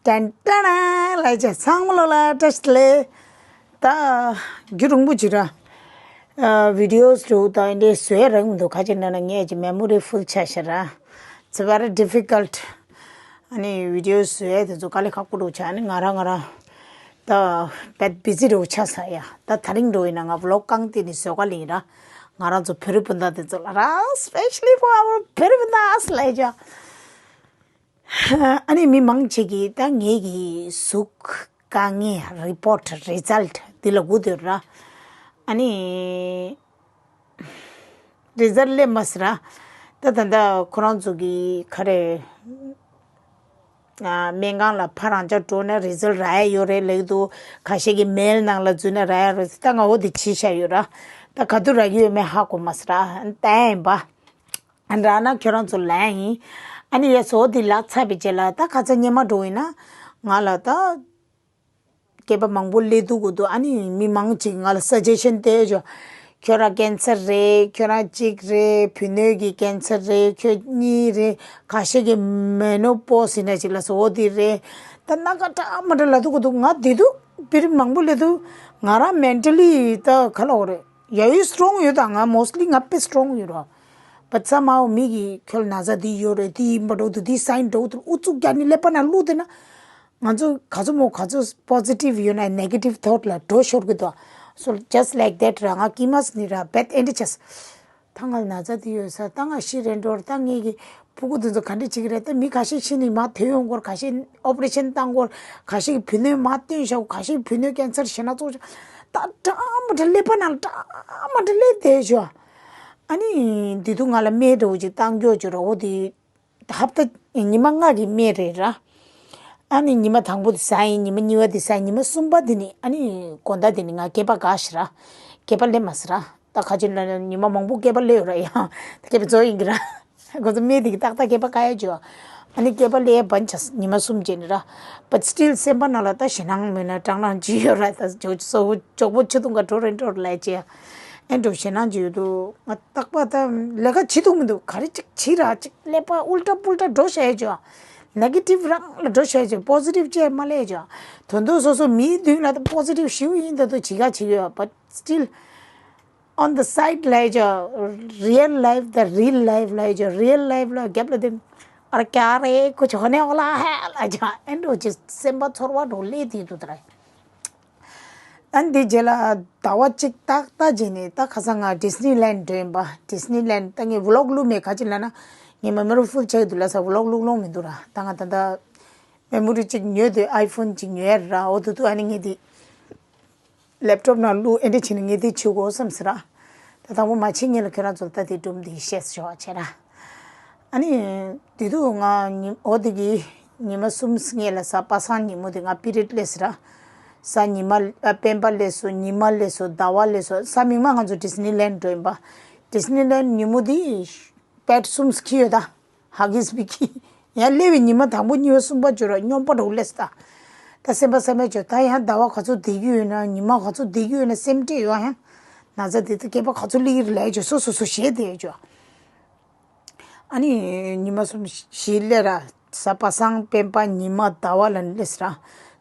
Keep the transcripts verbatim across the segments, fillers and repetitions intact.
ཏན་ཏན་ལ་ཅེ་ཚང་མ་ལོ་ལ་བཀྲ་ཤིས་བདེ་ལེགས། ད་རྒྱུན་རིང་པོ་ཅིག་ར། ཨ་བི་ཌི་ཡོ་དུ་ད་འདི་བཟོས་རག་མི་འདུག་ག་ཅི་ན་ན་ངས་ཀྱི་མེ་མོ་རི་ཕུལ་ཆགས་ཤག་ར། It's very difficult. ཨ་ནི་བི་ཌི་ཡོ་བཟོས་དེ་ཚོ་དཀའ་ལས་ཁག་པོ་འདུག་ཆ་ཨ་ནི་ང་རང་ང་རང་ད་བེད་བི་ཟི་འདྲ་བོ་ཆགས་ས་ཡ། ད་དེ་རིང་འདྲ་བོ་ཡིན་ན་ང་བི་ལོག་བཀང་སྟེ་ནི་བཟོ་ག་ལེན་ར། ང་རང་ཚོ་བོད་རིགས་སྤུན་ཟླ་དེ་ཚོ་ལ་ར། Specially for our བོད་རིགས་སྤུན་ཟླ་ཨ་སི་ལ་ཡ། ཨ་ནི་མི་མང་ཆེ་གིས་ད་ངེད་ཀྱི་གཟུགས་དཀའ་ངལ་རི་པོར་ཊི་རི་ཛལ་ཊི་འདི་ལ་སྒུག་སྡོད་ར། ཨ་ནི་རི་ཛལ་ཊི་སླེབས་མ་སི་ར། ད་ད་ད་ཁོ་རང་ཚོ་གི་ག་རེ། ཨ་སྨན་ཁང་ལ་ཕར་རང་ཅག་འགྲོ་ན་རི་ཛལ་ཊི་རག་ཡ་ཡོད་རེད་ལབ་ཀྱི་འདུག་ག་ཤེད་ཀྱི་མེལ་ནང་ལ་འཛུལ་ན་རག་ཡ་རེད། ད་ང་འོ་དེ་བྱས་བཞག་ཡོད་ར། ད་ག་དུས་རག་གི་ཡོད་མེད་ཧ་གོ་མ་སི་ར། ད་ཡིན་པ། ཨ་རག་ན་ཁྱོད་རང་ཚོ་ལན་ཡིན། ཨ་ནི་ཡ་སོ་དེ་ལག་ཚ་བའི་རྗེས་ལ་ད་ཁ་ཚ་སྙེ་མ་འགྲོ་ཡིན་ན་ང་ལ་ད་སྐྱེས་པ་མང་པོ་སླེབས་འདུག་གོ་འདུག་ཨ་ནི་མི་མང་ཅིག་ང་ལ་སཱ་ཇེ་ཤན་སྟེར་ཅོ། ཁྱོད་རང་ཀན་སར་རེད། ཁྱོད་རང་གཅིག་རེད། བུ་སྣོད་ཀྱི་ཀན་སར་རེད། ཁྱོད་གཉིས་རེད། ཁ་ཤས་ཀྱི་མེ་ནོ་པོ་སི་ཡིན་ན་ཅིག་ལ་སོ་དེ་རེད། ད་སྣ་ཁ་འདྲ་མ་འདྲ་ལ་འདུག་གོ་འདུག་ང་དེ་དུས་བོད་རིགས་མང་པོ་སླེབས་འདུག་ང་རང་མེན་ཊལ་ལི་ད་ག་ལ་འོ་རེད། ཡ་ཡུལ་སི་ཊོང་ཡོད་ད། ང་མོ་སི་ཊི་ལི་ང་དཔེ་སི་ཊོང་ཡོད་རོ། བཊ་སམ་ཧའོ་མི་གིས་ཁྱོད་ན་ཚ་འདི་ཡོད་རེད། འདི་ཡིན་པ་འགྲོ་འདུག་འདི་སའིན་འགྲོ་འདུག་ཨུ་ཚུགས་རྒྱག་ནི་ཀླད་པ་ནང་བླུགས་དེ་ན། ང་ཚོ་ག་ཚོད་མོ་ག་ཚོད་པོ་སི་ཊིབ་ཡོད་ན་ནེ་གེ་ཊིབ་ཐོཊ་ལ་འགྲོ་ཤོར་གི་འདུག So just like that ར། ང་ཀི་མ་སི་ནི་ར་བེད་ཨེན་ཌི་ཆེས། ད་ང་ན་ཚ་འདི་ཡོད་ས། ད་ང་ཤི་རན་འགྲོ་ར། ད་ངེད་ཀྱི་ཕྲུ་གུ་འདི་ཚོ་ག་འདྲ་བྱེད་ཀྱི་རེད། ད་མི་ཁ་ཤས་ཤི་ནི་མ་ཐོན་ཡོང་གོ་ར། ཁ་ཤས་ཨོ་པ་རེ་ཤན་བཏང་གོ་ར། ཁ་ཤས་ཀྱི་བུ་སྣོད་མ་བཏོན་ཤག་ཁ་ཤས་ཀྱི་བུ་སྣོད་ཀན་སར་ཞེ་ན་ཚོགས་ཤག་ད་འདྲ་མ་འདྲ་ཀླད་པ་ནང་འདྲ་མ་འདྲ་སླེབས་བསྡད་ཤག་ཨ་ནི་དེ་དུས་ང་ལ་སྨན་འདྲ་བོ་ཅིག་བཏང་རྒྱུ་ཅིག་ར། འོ་དེ་ཧབ་ཏ་ཉི་མ་ལྔ་གི་སྨན་རེད་ར། ཨ་ནི་ཉི་མ་དང་པོ་དེ་ཟ་ཡིན། ཉི་མ་གཉིས་པ་དེ་ཟ་ཡིན། ཉི་མ་གསུམ་པ་དེ་ནི་ཨ་ནི་དགོང་དག་དེ་ནི་ང་སྐེད་པ་འགག་ཤག་ར། སྐེད་པ་སླེབས་མ་སི་ར། ད་ཁ་ཅིག་ལ་ཉི་མ་མང་པོ་སྐེད་པ་སླེབས་ཡོད་ར། ཡང་སྐེད་པ་རྫོགས་ཡིན་གི་ར། ཁོ་ཚོ་སྨན་དེ་གི་ཏག་ཏག་སྐེད་པ་བཀག་ཡ་བྱོས། ཨ་ནི་སྐེད་པ་སླེབས་ཡ་བན་ཆ་ཉི་མ་གསུམ་རྗེས་ནི་ར། But still སེམས་པ་ནང་ལ་ད་ཞེད་སྣང་མེད་ན་སྐྲག་སྣང་ཅི་ཡོད་ར། ད་ཇོ་ཇོ་ཇོ་བོ་ཆུ་འཐུང་ག་འགྲོ་རན་འགྲོ་ར་ལས་ཅི་ཡ། ཨེ་འགྲོ་ཞེད་སྣང་ཅི་ཡོད་འདུག་ང་རྟག་པ་ད་ལས་ཀ་བྱེད་ཐུབ་མི་འདུག་ག་རེ་ཅིག་བྱེད་ར་ཅིག་ཀླད་པ་ཨུལ་ཏྲ་པུལ་ཏྲ་འགྲོ་བྱས་ཡ་བྱོས། ནེ་གེ་ཊིབ་རང་ལ་འགྲོ་བྱས་བྱོས། པོ་སི་ཊིབ་ཅི་ཡ་མ་སླེབས་བྱོས། དོན་དུ་སོ་སོ་མིའི་མདུན་ལ་ད་པོ་སི་ཊིབ་ཞེ་པོ་ཡིན་ད་དུ་བྱེད་ག་བྱེད་ཡོད། But still on the side ལ་ཡ་ཅོ། Real life the real life ལ་ཡ་ཅོ། རི་ཡལ་ལའིཕ་ལ་རྒྱབ་ལ་དེ་ཨར་ཀྱ་རེ་ཀུ་ཆོ་ནེ་ཨོ་ལ་ཧེ་ལ་ཅོ། ཨེ་འགྲོ་ཅི་སེམས་པ་ཚོར་བ་འགྲོ་ལེ་དེ་དུ་དར། ཨན་དེ་རྗེས་ལ་ཟླ་བ་གཅིག་ཏག་ཏག་རྗེས་ནས་ད་ཁ་སང་ང་ཌི་སི་ནི་ལན་འགྲོ་ཡིན་པ། ཌི་སི་ནི་ལན་ད་ངས་ཝི་ལོག་བླུགས་མེད། ག་ཅི་ལ་ན་ངས་མེ་མོ་རི་ཕུལ་ཆགས་འདུག་ལ་ས་ཝི་ལོག་བླུགས་ལོང་མི་འདུག་ར། ད་ང་ད་ད་མེ་མོ་རི་གཅིག་ཉོས་དུས་ཨའི་ཕོན་གཅིག་ཉོས་ར། འོ་དུ་དུ་ཨ་ནི་ངས་དེ། ལེབ་ཊོབ་ནང་བླུགས་ཨེ་འདྲ་བྱས་ནས་ངས་དེ་བྱེད་དགོས་བསམ་ཟེར་ར། ད་དང་པོ་མ་བྱེད་སྔོན་ལ་ཁྱོད་རང་ཚོ་ལ་ད་དེ་སྒྲུང་འདི་བཤད་ཤོག་བྱས་ར། ཨ་ནི་དེ་དུས་ང་ཉི་འོ་དེ་གི་ཉི་མ་གསུམ་སྔོན་ལ་གཟའ་པ་སངས་ཉིན་མོ་དེ་ང་པི་རི་ཡོཌ་སླེབས་ཟེར་ར། གཟའ་ཉི་མ་ཨ་སྤེན་པ་སླེབས་སོང་། ཉི་མ་སླེབས་སོང་། ཟླ་བ་སླེབས་སོང་། གཟའ་མིག་དམར་ང་ཚོ་ཌི་སི་ནི་ལན་འགྲོ་ཡིན་པ། ཌི་སི་ནི་ལན་ཉིན་མོ་དེ་པེཌ་གསུམ་འཁྱེར་ཡོད་ད། ཧ་གིས་སྦི་ཁི། ཡང་སླེབས་པའི་ཉི་མ་དང་པོ་གཉིས་པ་གསུམ་པ་བརྗོད་ར་སྙོམས་པ་འགྲོ་ལེ་སི་ད། ད་སེམས་པ་སེམས་མེད་བརྗོད་ད་ཡང་ཟླ་བ་ག་ཚོད་བསྡད་ཀྱི་ཡོད་ན་ཉི་མ་ག་ཚོད་བསྡད་ཀྱི་ཡོད་ན་སེམས་ཁྲལ་ཡོད་ཡང་། ན་ཚ་དེ་ད་སྐེད་པ་ག་ཚོད་སླེབས་ཀྱི་རེད་ལས་བརྗོད་སོ་སོ་སོ་ཞེད་དེ་བརྗོད། ཨ་ནི་ཉི་མ་གསུམ་བཞི་སླེབས་ར། གཟའ་པ་སངས་སྤེན་པ་ཉི་མ་ཟླ་བ་ལ་སླེབས་སི་ར།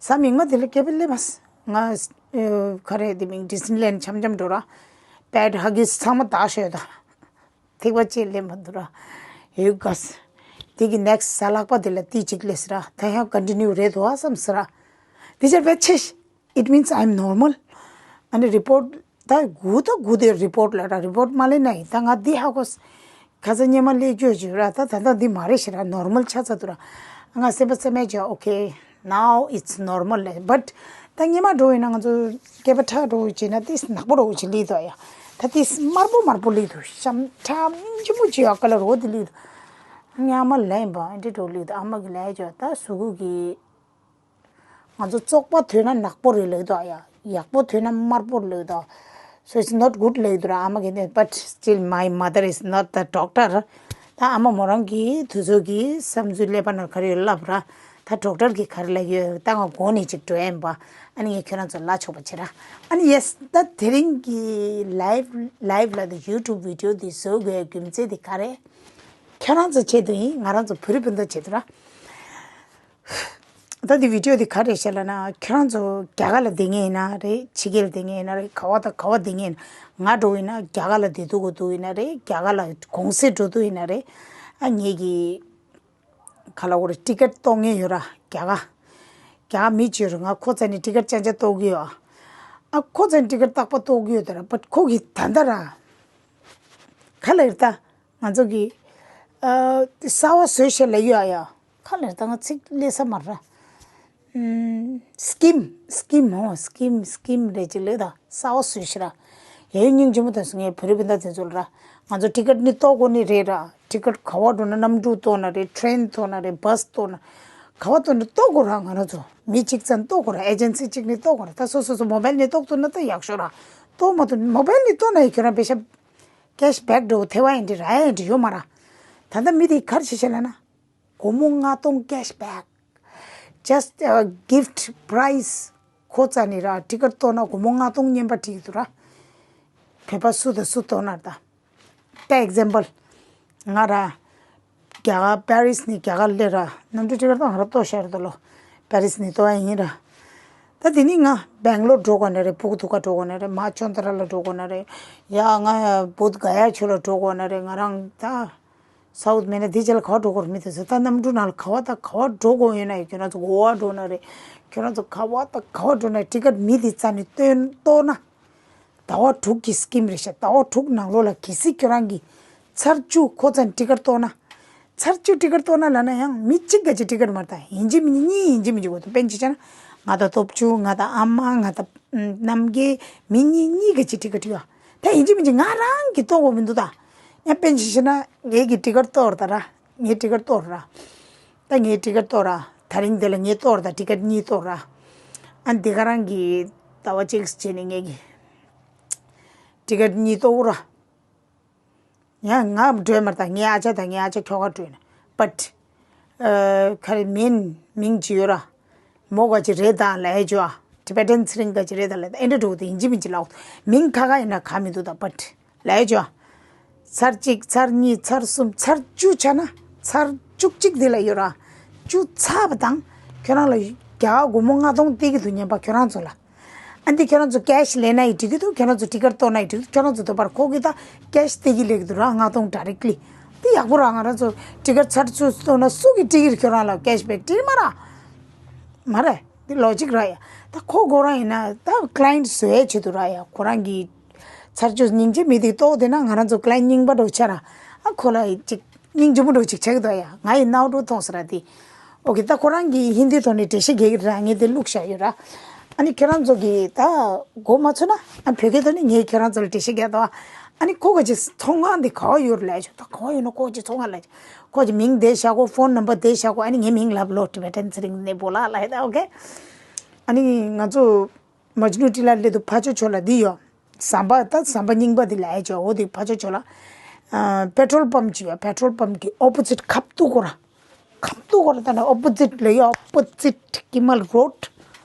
གཟའ་མིག་དམར་དེ་ལ་སྐེད་པ་སླེབས་མ་སི། ང་ཨ་ག་རེ་དེ་མིང་ཌི་སི་ནི་ལན་འཆམ་འཆམ་འགྲོ་ར། པེཌ་ཧ་གིས་ཚང་མ་དག་ཤོད་ད། ཐིགས་པ་གཅིག་ལེན་མ་འདུག་ར། ཡོད་ག་སི། དེ་གི་ནེག་སི་གཟའ་ལྷག་པ་དེ་ལ་ཏི་གཅིག་སླེབས་སི་ར། ད་ཡང་ཀོན་ཊི་ནིའུ་རེད་དོ་བསམ་སི་ར། དེ་ཕྱིར་བས་ཆེ། It means I'm normal. ཨ་ནི་རི་པོར་ཊི་ད་དགུ་ད་དགུ་དེ་རི་པོར་ཊི་ལ་ར། རི་པོར་ཊི་མ་ལེན་ན་ཡིན་ད་ང་འདི་ཧ་གོ་སི། ཁ་ཚ་སྙེ་མ་སླེབས་རྒྱུ་ཞིག་ར། ད་ད་ད་འདི་མ་རེད་ཤི་ར། ནོར་མལ་ཆགས་ཚར་འདུག་ར། ང་སེམས་པ་སེམས་མེད་བྱས་ཨོ་ཁེ། Now it's normal. But ད་སྙེ་མ་འགྲོ་ཡིན་ན་ང་ཚོ་སྐེད་པ་ཁྲག་འགྲོ་བྱས་ན་ཏིས་ནག་པོ་འགྲོ་བྱས་སླེབས་འདུག་ཡ། ད་ཏིས་དམར་པོ་དམར་པོ་སླེབས་འདུག་ཤམ་ཁྲག་སྙིང་རྗེ་མོ་བྱས་ཡ་ཀ་ལ་རོ་དེ་སླེབས་འདུག་ཉི་མ་ལན་པ་ཨེ་འདྲ་འགྲོ་སླེབས་འདུག་ཨ་མ་གི་ལན་བྱས་ད་གཟུགས་པོ་གི་ང་ཚོ་བཙོག་པ་ཐོན་ན་ནག་པོ་རེད་ལབ་འདུག་ཡ། ཡག་པོ་ཐོན་ན་དམར་པོ་ལབ་འདུག So it's not good ལབ་འདུག་ར་ཨ་མ་གི་ནས། But still my mother is not the doctor. ད་ཨ་མ་མོ་རང་གི་དུས་ཚོད་ཀྱི་བསམ་ཚུལ་ཀླད་པ་ནང་ག་རེ་ཡོད་ལབ་ར། ད་ཌོག་ཊར་གི་ག་རེ་ལབ་ཡོད་ད་ང་དགོངས་ནས་ཅིག་འགྲོ་ཡིན་པ། ཨ་ནི་ངས་ཁྱོད་རང་ཚོ་ལ་ཆོག་པ་བྱེད་ར། ཨ་ནི་ཡེ་སི་ད་དེ་རིང་གི་ལའིབ་ལའིབ་ལ་དེ་ཡུ་ཊུབ་བི་ཌི་ཡོ་དེ་བཟོ་དགོས་རྒྱུ་མཚན་དེ་ག་རེ། ཁྱོད་རང་ཚོ་ཆེད་དུ་ཡིན། ང་རང་ཚོ་བོད་རིགས་སྤུན་ཟླ་ཆེད་དུ་ར། ད་འདི་བི་ཌིའོ་འདི་ག་རེ་བཤད་ལབ་ན། ཁྱེད་རང་ཚོ་རྒྱ་གར་ལ་བསྡད་མཁན་ཡིན་ན་རེད། ཕྱི་རྒྱལ་ལ་བསྡད་མཁན་ཡིན་ན་རེད། ག་བ་དང་ག་བ་བསྡད་མཁན་ཡིན་ན། ང་འདྲ་བོ་ཡིན་ན་རྒྱ་གར་ལ་བསྡད་སྡོད་དགོས་འདུག་ཡིན་ན་རེད། རྒྱ་གར་ལ་གུང་སེང་འགྲོ་འདུག་ཡིན་ན་རེད། ཨ་ངེད་ཀྱི་ག་ལ་འོ་རེད། ཊི་ཀེ་ཊི་གཏོང་མཁན་ཡོད་ར། རྒྱ་གར། རྒྱ་གར་མི་གཅིག་ཡོད་ར། ང་ཁོ་རྩ་ནས་ཊི་ཀེ་ཊི་ཅང་ཅང་གཏོང་གི་ཡོད། ཨ་ཁོ་རྩ་ནས་ཊི་ཀེ་ཊི་རྟག་པར་གཏོང་གི་ཡོད་ད་ར། བཊ་ཁོ་གིས་ད་ལྟ་ར། ག་ལ་ཡོད་ད། ང་ཚོ་གི་ཨ་གསར་པ་བཟོས་ཤག་ལབ་ཡོད་ཨ་ཡ། ག་ལ་ཡོད་ད། ང་ཚིག་སླེབས་ས་མ་རེད། ཨམ། སི་ཀིམ། སི་ཀིམ་ཧོ། སི་ཀིམ། སི་ཀིམ་རེད་ཅིག་ལབ་ད། གསར་པ་བཟོས་ཤག་ར། ཡ་ཡོད་སྙིང་རྗེ་མོ་དང་སུ་ངའི་བོད་རིགས་སྤུན་ཟླ་དེ་ཚོ་ལ་ར། ང་ཚོ་ཊི་ཀེ་ཊི་ནི་གཏོང་དགོས་ནི་རེད་ར། ཊི་ཀེ་ཊི་ག་བ་འགྲོ་ན། གནམ་གྲུ་གཏོང་ན་རེད། ཊི་རེན་གཏོང་ན་རེད། བྷ་སི་གཏོང་ན། ག་བ་གཏོང་ན་གཏོང་དགོས་ར། ང་རང་ཚོ་མི་གཅིག་ཙམ་གཏོང་དགོས་ར། ཨེ་ཇེན་སི་གཅིག་ནི་གཏོང་དགོས་ར། ད་སོ་སོ་སོ་མོ་བེལ་ནི་གཏོང་ཐུབ་ན་ད་ཡག་ཤོས་ར། གཏོང་མ་ཐུབ། མོ་བེལ་ནི་གཏོང་ན་ཡི་ཁྱོད་རང་པེ་ཤ་ཀེ་ཤི་བེག་འགྲོ་ཐེ་བ་ཡིན་འདི་ར་ཡིན་འདི་ཡོད་མ་ར། ད་ལྟ་མི་དེ་ག་རེ་བྱེད་བྱེད་ལབ་ན། སྒོར་མོ་ལྔ་སྟོང་ཀེ་ཤི་བེག just a gift prize། ཁོ་རྩ་ནས་ར་ཊི་ཀེ་ཊི་གཏོང་ན་སྒོར་མོ་ལྔ་སྟོང་རྔན་པ་སྤྲད་ཀྱི་འདུག་ར། བོད་པ་སུ་དང་སུ་གཏོང་ན་ད། ད་ཨེག་ཛམ་པལ། ང་ར། རྒྱ་གར་པེ་རིས་ནས་རྒྱ་གར་སླེབས་ར། གནམ་གྲུ་ཊི་ཀེ་ཊི་ད་ང་ར་གཏོང་ཤར་དུ་ལོ། པེ་རིས་ནས་གཏོང་ཡ་ཡིན་ར། ད་དེ་ནས་ང་སྦེང་ལོར་འགྲོ་དགོས་ནི་རེད། སྤུ་གུ་ཐུག་ག་འགྲོ་དགོས་ནི་རེད། མ་ཅོན་ཏ་ར་ལ་འགྲོ་དགོས་ནི་རེད། ཡ་ང་བོད་ག་ཡ་ཆུ་ལ་འགྲོ་དགོས་ནི་རེད། ང་རང་ད། སའུ་ཐི་མེད་ན་དེ་རྗེས་ལ་ག་བ་འགྲོ་དགོས་རེད། མི་དེ་ཚོ་ད་གནམ་གྲུ་ནང་ལ་ག་བ་ད་ག་བ་འགྲོ་དགོས་ཡོད་ན་ཡོད། ཁྱོད་རང་ཚོ་གོ་བ་འགྲོ་ན་རེད། ཁྱོད་རང་ཚོ་ག་བ་ད་ག་བ་འགྲོ་ན་ཊི་ཀེ་ཊི་མི་དེ་རྩ་ནས་སྟོན་གཏོང་ན། ཟླ་བ་དྲུག་གི་སི་ཀིམ་རེད་ཤག་ཟླ་བ་དྲུག་ནང་ལོགས་ལ་གལ་སྲིད་ཁྱོད་རང་གིས་ཚར་བཅུ་ཁོ་ཚོ་ནས་ཊི་ཀེ་ཊི་གཏོང་ན། ཚར་བཅུ་ཊི་ཀེ་ཊི་གཏོང་ན་ལབ་ན་ཡང་མི་གཅིག་ག་ཅིག་ཊི་ཀེ་ཊི་མ་རེད་ད། ཡིན་གཅིག་མིན་གཉིས། ཡིན་གཅིག་མིན་གཅིག་འོ་ད་དཔེར་ན་ཆ་བཞག་ན་ང་དང་སྟོབས་ཆུ། ང་དང་ཨ་མ། ང་དང་རྣམ་རྒྱལ། མི་གཉིས་གཉིས་ག་ཅིག་ཊི་ཀེ་ཊི་ཡོད། ད་ཡིན་གཅིག་མིན་གཅིག་ང་རང་གིས་གཏོང་དགོས་མི་འདུག་ད། ཡང་དཔེར་ན་ཆ་བཞག་ན་ངེད་ཀྱི་ཊི་ཀེ་ཊི་གཏོར་ད་ར། ངའི་ཊི་ཀེ་ཊི་གཏོར་ར། ད་ངའི་ཊི་ཀེ་ཊི་གཏོར་ར། དེ་རིང་འདི་ལ་ངས་གཏོར་ད། ཊི་ཀེ་ཊི་གཉིས་གཏོར་ར། ཨ་འདི་ག་རང་གི་ཟླ་བ་གཅིག་བྱས་ནས་ངེད་ཀྱི་ཊི་ཀེ་ཊི་གཉིས་གཏོར་ར། ཡང་ང་འགྲོས་མར་དང་ངའི་ཨ་ཅག་དང་ངའི་ཨ་ཅག་ཁྱོ་ག་འགྲོས་ན། བཊ། ཨ་ག་རེ་མིན་མིང་ཅི་ཡོད་ར། མོ་ག་ཅི་རེད་ད་ལབ་ཡ་ཅོ། ཊི་བེ་ཊན་ཚེ་རིང་ག་ཅི་རེད་ད་ལབ་ད། ཨེ་འདྲ་འགྲོ་དེ་ཡིན་གཅིག་མིན་གཅིག་ལབ། མིང་ཁ་ཁ་ཡིན་ན་ག་མི་འདུག་ད། བཊ་ལབ་ཡ་ཅོ། ཚར་གཅིག་ཚར་གཉིས་ཚར་གསུམ་ཚར་བཅུ་ཆ་ན། ཚར་བཅུ་གཅིག་དེ་ལ་ཡོད་ར། བཅུ་ཚར་བ་དང་ཁྱོད་རང་ལ་རྒྱ་གར་སྒོར་མོ་ལྔ་སྟོང་སྟེར་གྱི་འདུག་ཉན་པ་ཁྱོད་རང་ཚོ་ལ། ཨ་འདི་ཁྱོད་རང་ཚོ་ཀེ་ཤི་ལེན་ན་ཡི་འགྲིག་གི་འདུག་ཁྱོད་རང་ཚོ་ཊི་ཀེ་ཊི་གཏོར་ན་ཡི་འགྲིག་གི་འདུག་ཁྱོད་རང་ཚོ་དོ་པར་ཁོ་གི་ད་ཀེ་ཤི་སྟེར་གྱི་ལེགས་འདུག་ར། ལྔ་སྟོང་ཌའི་རེག་ལི། འདི་ཡག་པོ་ར། ང་རང་ཚོ་ཊི་ཀེ་ཊི་ཚར་ཚུར་གཏོར་ན་སུ་གི་སྟེར་གྱི་རེད། ཁྱོད་རང་ལ་ཀེ་ཤི་བེག་སྟེར་མ་ར། མ་རེད། འདི་ལོ་ཇིག་ར་ཡ། ད་ཁོ་ཁོ་རང་ཡིན་ན་ད་ཀ་ལི་ཡེན་ཊི་བཟོ་ཡའི་ཆེད་དུ་ར་ཡ། ཁོ་རང་གི་ཚར་ཚུར་སྙིང་རྗེ་མི་དེ་གཏོར་དེ་ན་ང་རང་ཚོ་ཀ་ལི་ཡེན་ཊི་རྙིང་པ་འདྲ་བོ་ཆགས་ར། ཨ་ཁོ་ལ་ཅིག་སྙིང་རྗེ་མོ་འདྲ་བོ་ཅིག་ཆགས་ཀྱི་འདུག་ཡ། ང་ཡི་རྣ་བ་འགྲོ་མཐོང་ས་ར་དེ། ཨོ་ཁེ། ད་ཁོ་རང་གིས་ཧིན་དི་ཐོག་ནས་འགྲེལ་བཤད་རྒྱག་གི་རེད། ངས་དེ་བླུགས་བཞག་ཡོད་ར། ཨ་ནི་ཁྱེད་རང་ཚོ་གིས་ད་གོ་མ་ཚོར་ན། ཨ་བོད་སྐད་ཐོག་ནས་ངས་ཁྱེད་རང་ཚོ་ལ་འགྲེལ་བཤད་རྒྱག་དང་། ཨ་ནི་ཁོ་ག་ཅིག་ཚོང་ཁང་འདི་ག་བ་ཡོད་རེད་ལབ་ཡ་ཅོ། ད་ག་བ་ཡོད་ན་ཁོ་ག་ཅིག་ཚོང་ཁང་ལབ་ཡ་ཅོ། ཁོ་གི་མིང་དེ་བཞག་གོ། ཕོན་ནམ་བར་དེ་བཞག་གོ། ཨ་ནི་ངའི་མིང་ལབ་ལོ། ཊི་བེ་ཊན་ཚེ་རིང་ནས་བོ་ལ་ལབ་ཡ་ད། ཨོ་ཁེ། ཨ་ནི་ང་ཚོ་མཇ་ནུ་ཊི་ལ་སླེབས་དུས་ཕ་ཇོ་ཇོ་ལ་འདི་ཡོད། ཟམ་པ་ད་ཟམ་པ་རྙིང་པ་འདི་ལ་ཨེ་ཅོ། འོ་དེ་ཕ་ཇོ་ཇོ་ལ། ཨ་པེ་ཊྲོལ་པམ་ཅིག་ཡོད། པེ་ཊྲོལ་པམ་གི་ཨོ་པོ་ཟིཊ་ཁ་ཐུག་གོ་ར། ཁ་ཐུག་གོ་ར། ད་ནི་ཨོ་པོ་ཟིཊ་ལ་ཡོད། ཨོ་པོ་ཟིཊ་ཀི་མལ་རོཌ།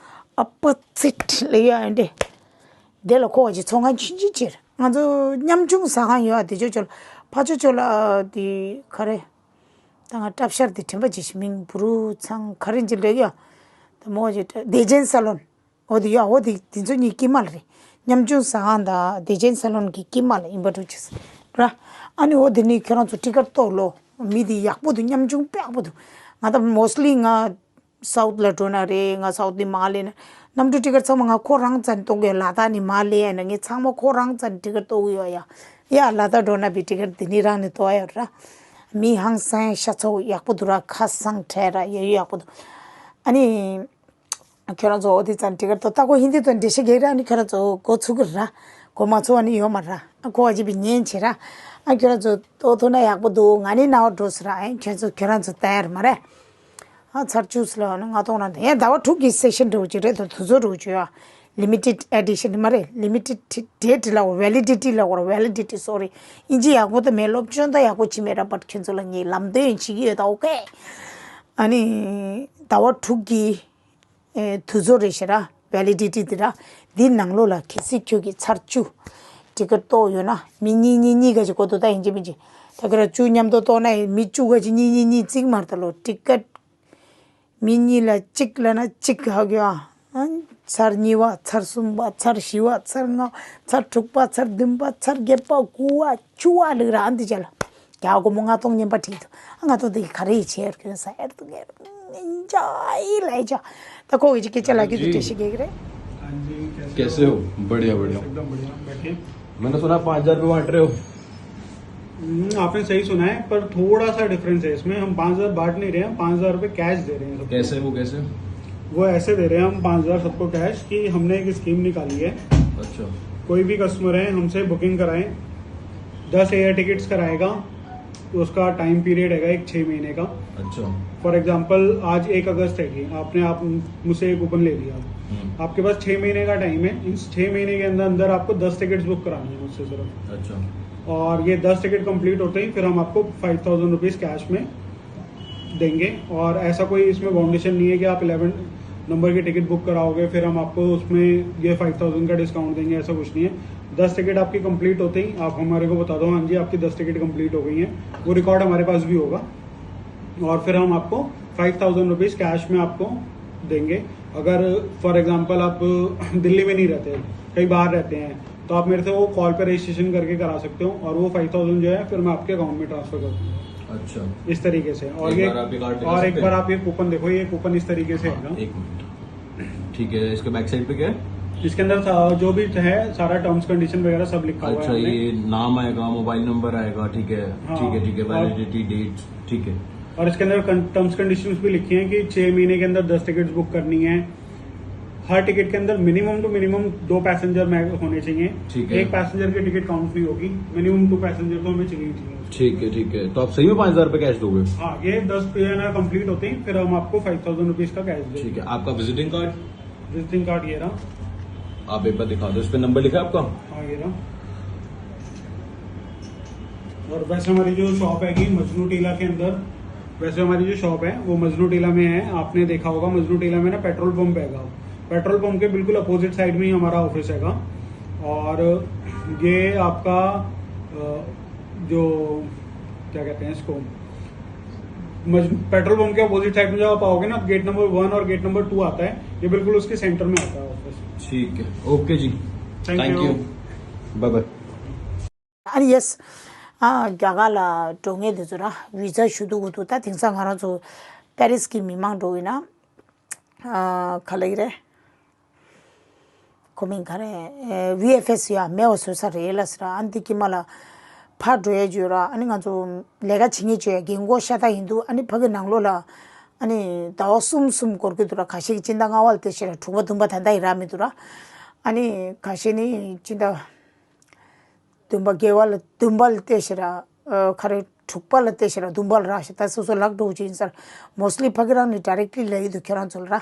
ཨོ་པོ་ཟིཊ་ལ་ཡོད། ཨ་འདི་དེ་ལ་ཁོ་ག་ཅིག་ཚོང་ཁང་ཆུང་ཆུང་ཅིག་རེད། ང་ཚོ་ཉམ་ཆུང་ཟ་ཁང་ཡོད། ཨ་དེ་ཇོ་ཇོ་ལ། ཕ་ཇོ་ཇོ་ལ་དེ་ག་རེ། ད་ང་སྐྲ་བཞར་དེ་དྲན་པ་ཅིག་ཤི། མིང་བུ་རུ་ཚང་ག་རེ་ཅིག་ལབ་ཡོད། ད་མོ་ཅིག་བདེ་ཆེན་ས་ལོན། འོ་དེ་ཡོད། འོ་དེ་དེ་ཚོ་གཉིས་དཀྱིལ་མ་ལ་རེད། ཉམ་ཆུང་ཟ་ཁང་དང་བདེ་ཆེན་ས་ལོན་གྱི་དཀྱིལ་མ་ལ་ཡིན་པ་འགྲོ་ཆེ་ར། ཨ་ནི་འོ་དེ་ནི་ཁྱོད་རང་ཚོ་ཊི་ཀེཊ་གཏོར་ལོ། མི་དེ་ཡག་པོ་འདུག་ཉམ་ཆུང་དཔེ་ཡག་པོ་འདུག་ང་ད་མོ་སི་ལི་ང་སའུ་ཐི་ལ་འགྲོ་ན་རེད། ང་སའུ་ཐི་ནས་མར་སླེབས་ན། གནམ་གྲུ་ཊི་ཀེཊ་ཚང་མ་ང་ཁོ་རང་རྩ་ནས་གཏོང་གི་ཡོད། ལ་དྭགས་ནས་མར་སླེབས་ཡ་ན་ངས་ཚང་མ་ཁོ་རང་རྩ་ནས་ཊི་ཀེཊ་གཏོང་གི་ཡོད་ཡ། ཡ་ལ་དྭགས་འགྲོ་ན་བི་ཊི་ཀེཊ་དེ་ནི་རང་ནས་གཏོང་ཡ་ཡོད་ར། མི་ཧང་སང་ཤ་ཚ་བོ་ཡག་པོ་འདུག་ར། ཁ་སང་ཁྲལ་ར་ཡ་ཡོད་ཡག་པོ་འདུག་ཨ་ནི། ཁྱོད་རང་ཚོ་འོ་དེ་ཙམ་ཊི་ཀེཊ་ཏོ་ལྟ་གོ། ཧིན་དི་ཏོ་འགྲེལ་བཤད་རྒྱག་ར། ཨ་ནི་ཁྱོད་རང་ཚོ་འགོ་ཚུགས་ཀྱི་ར། འགོ་མ་ཚུགས་ཨ་ནི་ཡོད་མ་ར། ཨ་གོ་བ་ཅི་བི་ཉན་བྱེད་ར། ཨ་ཁྱོད་རང་ཚོ་ལྟོ་ཐུག་ན་ཡག་པོ་འདུག་ང་ནི་ནའོ་འགྲོ་སི་ར། ཨ་ཁྱོད་ཚོ་ཁྱོད་རང་ཚོ་ལྟ་ཡ་ར་མ་རེད། ཨ་ཚར་བཅུ་སི་ལ་ཨ་ནི་ལྔ་སྟོང་རང་དང་ཡང་ཟླ་བ་དྲུག་གི་སེ་ཤན་འགྲོ་གི་རེད་དོ། དུས་ཚོད་འགྲོ་གི་ཡོད། ལི་མི་ཊེཌ་ཨེ་ཌི་ཤན་མ་རེད། ལི་མི་ཊེཌ་ཌེ་ཊི་ལ་འོ། ཝེ་ལི་ཌི་ཊི་ལ་འོ། ཝེ་ལི་ཌི་ཊི་སོ་རི། ཨིན་ཇི་ཡག་པོ་ད་མེད། སློབ་སྦྱོང་ད་ཡག་པོ་བྱེད་མེད་ར། བཊ་ཁྱོད་ཚོ་ལ་ངས་ལམ་སྟོན་བྱེད་ཀྱི་ཡོད་ད། ཨོ་ཁེ། ཨ་ནི་ཟླ་བ་དྲུག་གི་ཨེ་དུས་ཚོད་རེད་ཤག་ར། ཝེ་ལི་ཌི་ཊི་དེ་ར། འདི་ནང་ལོགས་ལ་གལ་སྲིད་ཁྱོད་ཀྱིས་ཚར་བཅུ་ཊི་ཀེཊ་གཏོར་ཡོད་ན། མི་གཉིས་གཉིས་གཉིས་ག་ཅིག་གོ་འདུག་ད་ཡིན་གཅིག་མིན་གཅིག་ད་ཁྱོད་ར་བཅུ་མཉམ་དུ་གཏོར་ན་ཡིན། མི་བཅུ་ག་ཅིག་གཉིས་གཉིས་གཉིས་བརྩིགས་མ་རེད་ད་ལོ། ཊི་ཀེཊ་ མི་གཉིས་ལ་གཅིག་ལབ་ན་གཅིག་ཧ་གོ་ཨ། ཚར་གཉིས་པ། ཚར་གསུམ་པ། ཚར་བཞི་པ། ཚར་ལྔ། ཚར་དྲུག་པ། ཚར་བདུན་པ། ཚར་བརྒྱད་པ། དགུ་པ། བཅུ་པ་ལུག་ར་ཨ་འདི་ཅ་ལ། རྒྱ་སྒོར་མོ་ལྔ་སྟོང་ཉན་པ་བྲིས་འདུག་ཨ་ལྔ་སྟོང་དེ་ག་རེ་ཡི་ཆེད་ཡོད་ཀྱི་ས་ཨེར་དུ་ངེར་འཇའ་ཡི་ལ་ཡི་ཅ། ད་ཁོ་གི་ཅི་སྐད་ཆ་ལ་རྒྱུ་དུ་དེ་ཞིག་གེ་གི་རེད། कैसे हो? बढ़िया, बढ़िया। एकदम बढ़िया। बैठिए। मैंने सुना पाँच हज़ार रुपये बांट रहे हो। हम्म, आपने सही सुना है, पर थोड़ा सा डिफरेंस है इसमें। हम पाँच हज़ार बांट नहीं रहे हैं, हम पाँच हज़ार रुपये कैश दे रहे हैं सबको। कैसे, वो कैसे? वो ऐसे दे रहे हैं हम पाँच हज़ार सबको कैश, कि हमने एक स्कीम निकाली है। अच्छा। कोई भी कस्टमर है, हमसे बुकिंग कराएं, दस एयर टिकट्स कराएगा, उसका टाइम पीरियड हैगा एक छः महीने का। अच्छा। फॉर एग्जांपल, आज एक अगस्त है कि आपने, आप मुझसे ये कूपन ले लिया। हम्म। आपके पास छः महीने का टाइम है, इन छः महीने के अंदर अंदर आपको दस टिकट्स बुक करानी है मुझसे सिर्फ। अच्छा। और ये दस टिकट कंप्लीट होते ही फिर हम आपको फ़ाइव थाउजेंड रुपीज़ कैश में देंगे। और ऐसा कोई इसमें बाउंडेशन नहीं है कि आप इलेवन नंबर की टिकट बुक कराओगे फिर हम आपको उसमें ये फ़ाइव थाउजेंड का डिस्काउंट देंगे, ऐसा कुछ नहीं है। दस टिकट आपकी कंप्लीट होते ही आप हमारे को बता दो, हाँ जी, आपकी दस टिकट कंप्लीट हो गई हैं, वो रिकॉर्ड हमारे पास भी होगा। और फिर हम आपको फ़ाइव थाउजेंड रुपीज़ कैश में आपको देंगे। अगर फॉर एग्जांपल आप दिल्ली में नहीं रहते, कहीं बाहर रहते हैं, तो आप मेरे से वो कॉल पे रजिस्ट्रेशन करके करा सकते हो और वो फ़ाइव थाउजेंड जो है फिर मैं आपके अकाउंट में ट्रांसफ़र कर दूंगा। अच्छा। इस तरीके से। और एक ये बार आप ये कार्ड दिखा और एक सकते बार हैं? आप ये कूपन देखो, ये कूपन इस तरीके से हाँ, है ना। एक मिनट। ठीक है, इसके बैक साइड पे क्या है? इसके अंदर सा-, जो भी है, सारा टर्म्स कंडीशन वगैरह सब लिखा हुआ है अच्छा, हमने। ये नाम आएगा, मोबाइल नंबर आएगा, ठीक है, हाँ, ठीक है, ठीक है, और वैलिडिटी डेट, ठीक है। और इसके अंदर कन-, टर्म्स कंडीशंस भी लिखी हैं कि छः महीने के अंदर दस टिकट्स बुक करनी है। हर टिकट के अंदर मिनिमम टू मिनिमम दो पैसेंजर मै-, होने चाहिए। ठीक है। एक पैसेंजर की टिकट काउंट नहीं होगी, मिनिमम टू पैसेंजर तो हमें चाहिए ही चाहिए। ठीक है, ठीक है। तो आप सही में पाँच हज़ार रुपये कैश दोगे? हाँ, ये दस जो है ना कंप्लीट होते ही फिर हम आपको फ़ाइव थाउजेंड रुपीज़ का कैश देंगे। ठीक है, आपका विजिटिंग कार्ड? विजिटिंग कार्ड ये रहा। आप एक बार दिखा दो, इस पे नंबर लिखा है आपका? हाँ, ये रहा। और वैसे हमारी जो शॉप हैगी मजनू टीला के अंदर, वैसे हमारी जो शॉप है वो मजनू टीला में है। आपने देखा होगा मजनू टीला में ना पेट्रोल पंप हैगा, पेट्रोल पंप के बिल्कुल अपोजिट साइड में ही हमारा ऑफिस हैगा। और ये आपका, अ, जो क्या कहते हैं इसको, मज-, पेट्रोल पंप के अपोजिट साइड में जब आप आओगे ना, गेट नंबर वन और गेट नंबर टू आता है, ये बिल्कुल उसके सेंटर में आता है ऑफिस। ठीक है, okay ji. Thank you। Bye bye. ཨ་ནི་ཡེས། ཨ་རྒྱ་གར་ལ་འགྲོ་མཁན་དེ་ཚོ་ར་བི་ཛ་ཞུ་འདུག་གི་འདུག་ད་དེང་སང་ང་རང་ཚོ་པེ་རིས་ཀྱི་མི་མང་འགྲོ་ཡིན་ན། ཨ་ག་ལ་ཡི་རེད། ཁོ་མིང་ག་རེད། ཨེ་ཝི་ཨེཕ་ཨེས་ཡ་མེད་པ་བཟོས་ཚར་རེད་ལ་ཟེར། ཨ་ནི་དེ་དཀྱིལ་མ་ལ་ཕར་འགྲོ་ཡས་བརྗོད་ར། ཨ་ནི་ང་ཚོ་ལས་ཀ་བྱེད་མཁན་བརྗོད་ཡ་རྒན་གོག་ཤ་སྟག་ཡིན་འདུག་ཨ་ནི་ཕ་གི་ནང་ལོགས་ལ་ཨ་ནི་ཟླ་བ་གསུམ་གསུམ་འགོར་གི་འདུག་ར། ཁ་ཤས་ཀྱི་སྤྱི་ཟླ་ལྔ་པ་ལ་དེ་ཤེས་ར། དྲུག་པ་བདུན་པ་ད་ལྟ་ཡི་ར་མི་འདུག་ར། ཨ་ནི་ཁ་ཤས་ནི་སྤྱི་ཟླ་བདུན་པ་བརྒྱད་པ་ལ་བདུན་པ་ལ་བལྟས་ཤེ་ར། ཨ་ག་རེ་དྲུག་པ་ལ་བལྟས་ཤེ་ར། བདུན་པ་ལ་རག་ཤེ། ད་སོ་སོ་ལག་འགྲོ་ཅིག་ཡིན་ས་ར། མོ་སི་ལི་ཕ་གི་རང་ནི་ཌའི་རེག་ལི་ལབ་ཡི་འདུག་ཁྱོད་རང་ཚོ་ལ་ར།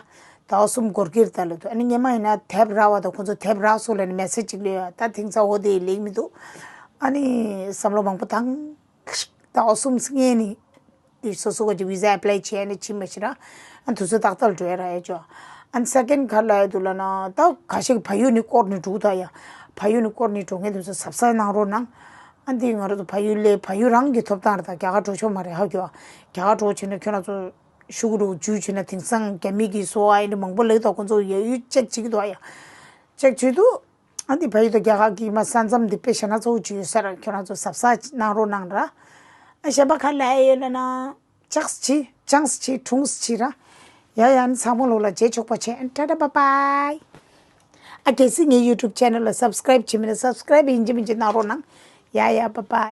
ཟླ་བ་གསུམ་འགོར་གྱི་རེད་ད་ལབ་འདུག་ཨ་ནི་སྔན་མ་ཡིན་ན་དེབ་རག་པ་དང་ཁོང་ཚོ་དེབ་རག་སོང་ལབ་ནི་མེ་སེ་ཇི་ཅིག་སླེབས་ཡོད། ད་དེང་སང་འོ་དེ་ལེགས་མི་འདུག་ཨ་ནི་བསམ་བློ་མང་པོ་བཏང་། ཟླ་བ་གསུམ་སྔོན་ནས་དེ་སོ་སོ་ག་ཅིག་བི་ཛ་ཨེ་པ་ལའི་བྱས་ནས་ཕྱིན་པ་ཞིག་ར། ཨ་དུས་ཚོད་ཏག་ཏག་འགྲོ་ཡ་ར་ཡ་ཅོ། ཨ་སེ་ཀེན་ག་ལ་ཡ་འདུག་ལབ་ན་ད་ཁ་ཤས་ཀྱི་ཕ་ཡུལ་ནས་སྐོར་ནས་འགྲོ་ད་ཡ། ཕ་ཡུལ་ནས་སྐོར་ནས་འགྲོ་མཁན་དེ་ཚོ་གཟབ་གཟབ་གནང་རོགས་གནང་། ཨ་འདི་ང་རང་ཚོ་ཕ་ཡུལ་ལས་ཕ་ཡུལ་རང་གི་ཐོབ་ཐང་རེད། ད་རྒྱ་གར་འགྲོ་ཆོག་མ་རེད་ཧ་གོ། རྒྱ་གར་འགྲོ་བྱས་ན་ཁྱོད་རང་ཚོ་ཤུ་གུ་རུ་འཇུ་བྱས་ན་དེང་སང་རྒྱ་མི་གི་སོ་ཨ་ཡིན་མང་པོ་ལེགས་ད་ཁོང་ཚོ་ཡ་ཡུལ་ཅེག་བྱེད་ཀྱི་འདུག་ཨ་ཡ། ཅེག་བྱེད་དུས། ཨ་འདི་ཕ་ཡུལ་དང་རྒྱ་གར་གྱི་མ་ས་མཚམས་འདི་དཔེ་བཞག་ན་གཙོ་བོ་ཅིག་ཡོད་ས་ར། ཁྱོད་རང་ཚོ་གཟབ་གཟབ་གནང་རོགས་གནང་ར། ཨ་གཞན་པ་ག་ལ་ཡོད་ལབ་ན། ཅག་ཅི་ཅང་ཅི་ཁྲུང་ཅི་ར། ཡ་ཡ་ནི་ཚང་མ་ལོག་ལ་རྗེས་ཆོག་པ་བྱས། ཨ་ཊ་ཊ་བྷའི་བྷའི། ཨ་གལ་སྲིད་ངའི་ཡུ་ཊུབ་ཆེ་ནལ་ལ་སབ་སི་ཀ་རའིབ་བྱེད་མེད་ན་སབ་སི་ཀ་རའིབ་ཡིན་གཅིག་མིན་གཅིག་གནང་རོགས་གནང་། ཡ་ཡ་བྷའི་བྷའི།